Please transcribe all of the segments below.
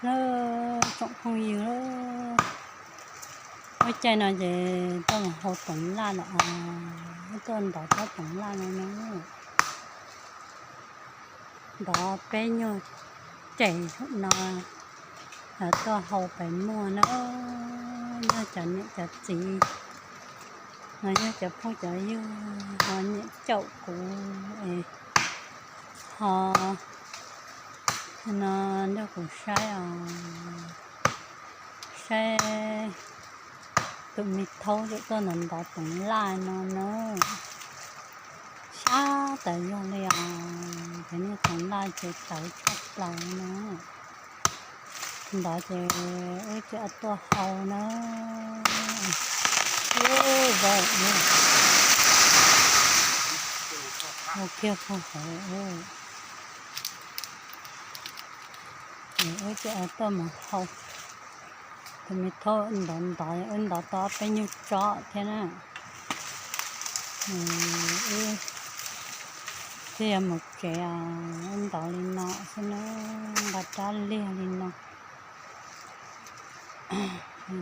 Lawm tsoom phooj ywg, lub caij no ces tuaj mus hau toov laj lawm os, tuaj ntov toov laj no na. Ntov peb nyuag tsem no, tuaj hau pem muag na. Nyob cov niam cov txiv, no nyob cov phooj cov ywg ho nyiam caum kuv es ho no nrog kuv saib os, saib tus me thaub tuaj ntov ntov toov laj no na. Sab tawv zog li os, cov niag toov laj ces tawv tshaj plaws no. Ntov ces wb tseem tuaj hau na. Hau kiag puag hauv. Ces wb tseem tuaj mus hau. Tus me thaub ntov ntov, wb ntov tau peb nyuag tsob thiab na. Wb thiaj yuav mus tsev os, wb ntov li no xwb na, nqa rab liag li no.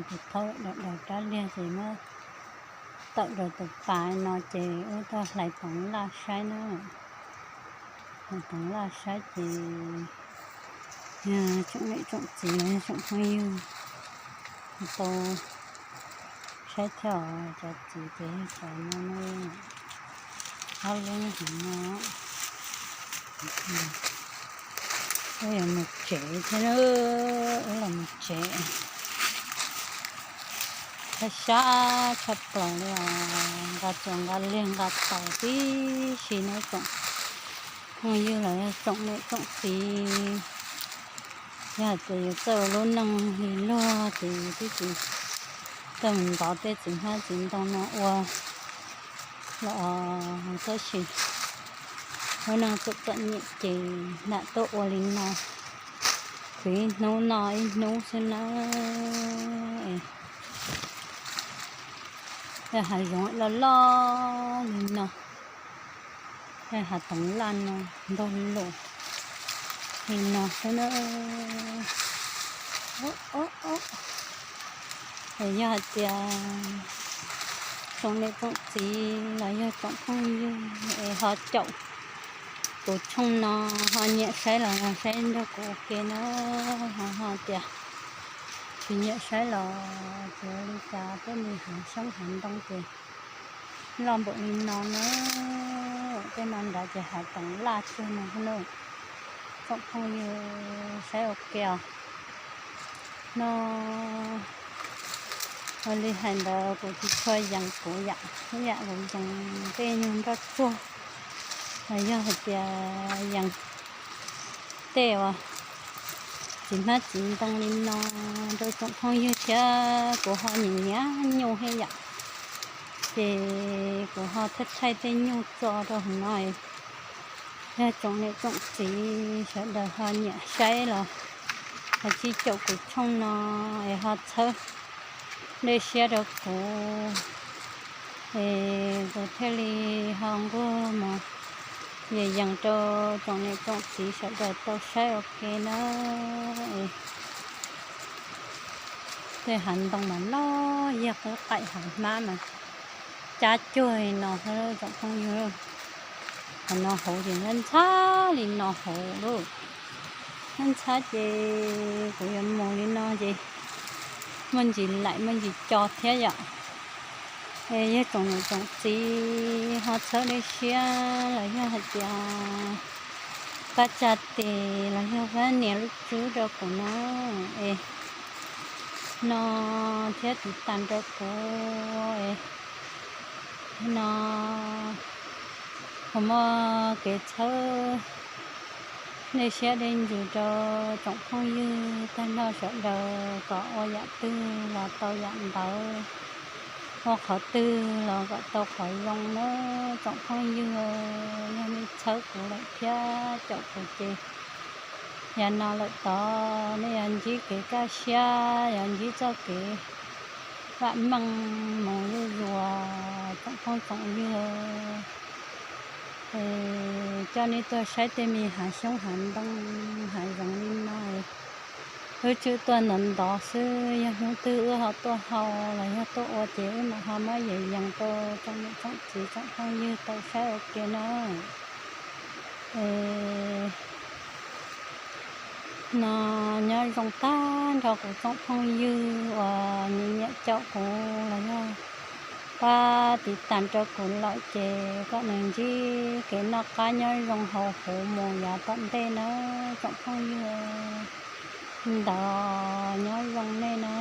Tus thaub daws daws rab liag ces muab tawm rau tus pas no ces wb tuaj hlais toov laj saib na. Hlais toov laj saib ces tsoom niam tsoom txiv, tsoom phooj ywg tau saib thiab os, cov txiv ces yog cov no, ob lub heev no. Wb yuav mus tsev thiab, wb los mus tsev. Sab sab tshaj plaws li os, nqa txuas nqa liag nqa taus tib si na tsoom phooj ywg los yog tsoom niam tsoom txiv. Yog hais tias yus txawj ua lub neej li luag ces yus twb tsis tau mus ntov tej txiv hmab txiv ntoo no ua los, tab sis lub neej txom txom nyem ces lam tuaj ua li no, khwv ib hnub noj ib hnub xwb na. Yog hav zoov loj loj li no, yog hav toov laj no ntog lus li no xwb na. Es yog hais tias tsoom niam tsoom txiv los yog tsoom phooj ywg es ho caum kuv tshooj no, ho nyiam saib los saib nrog kuv ua ke na, ho ho tias tsis nyiam saib los tsis ua li cas, peb li hav xyoob hav ntoo ces loj npaum li no na. Tej no nrad ces hav toov laj tsuag no na. Tsoom phooj ywg saib ua ke os. No ua li hais ntawd kuv tsis tshua yees kuv yam, ib yam kuv yees tej nyuag nroj tsuag los yog hais tias yees tej uas txiv hmab txiv ntoo li no rau tsoom phooj ywg thiab kuv ho nyiam nyiam nyuj thiab yom. Ces kuv ho thaij thaij tej nyuj tso rau hauv no, yog tsoom niam tsoom txiv sawv daws ho nyiam saib los ho caum kuv tshooj no es ho txhawb dej siab rau kuv, es kuv thiaj li ho nquag mus yees yees rau tsoom niam tsoom txiv sawv daws tau saib ua ke na. Tej hav ntoo mas loj, yog qub qaim hav hmab mas cab cuag li no xwb tsoom phooj ywg. Qhov no hauv ces ntxhab ntxhab li no hauv lauj. Ntxhab ntxhab ces kuv yuav mus li no ces muaj ntsis laim muaj ntsis co thiab yom. Es yog tsoom niam tsoom txiv ho txhawb dej siab los yog hais tias pab tsa tes los yog pab nias lub tswb rau kuv no es no thiab tiv tas rau kuv es no kuv muaj kev txhawb dej siab dej ntsws rau tsoom phooj ywg tag nrho sawv daws kom ua yam twg los tau yam ntawd, ua qhov twg los kom tau qhov zoo na. Tsoom phooj ywg, yog nej txhawb kuv lawm thiab caum kuv ces yav no lawm tod nej yuav ntsib kev kaj siab, yuav ntsib txoj kev vam meej mus zuj zus tsoom phooj tsoom ywg. Es coj nej tuaj saib tej me hav xyoob hav ntoo hav zoov li no, Wb tswj tuaj ntov ntov xwb, yog hnub twg wb ho tuaj hau los yog tuaj ua ces wb mam ho muab yees yees rau tsoom niam tsoom txiv tsoom phooj ywg tau saib ua ke na. Es no nyob zoo tag nrho kuv tsoom phooj ywg uas nyiam nyiam caum kuv los yog pab tiv tas rau kuv lawm ces kom nws ntsib kev noj qab nyob zoo hauv huv mus yav tom ntej na tsoom phooj ywg. Ntawd nyob zoo nej na.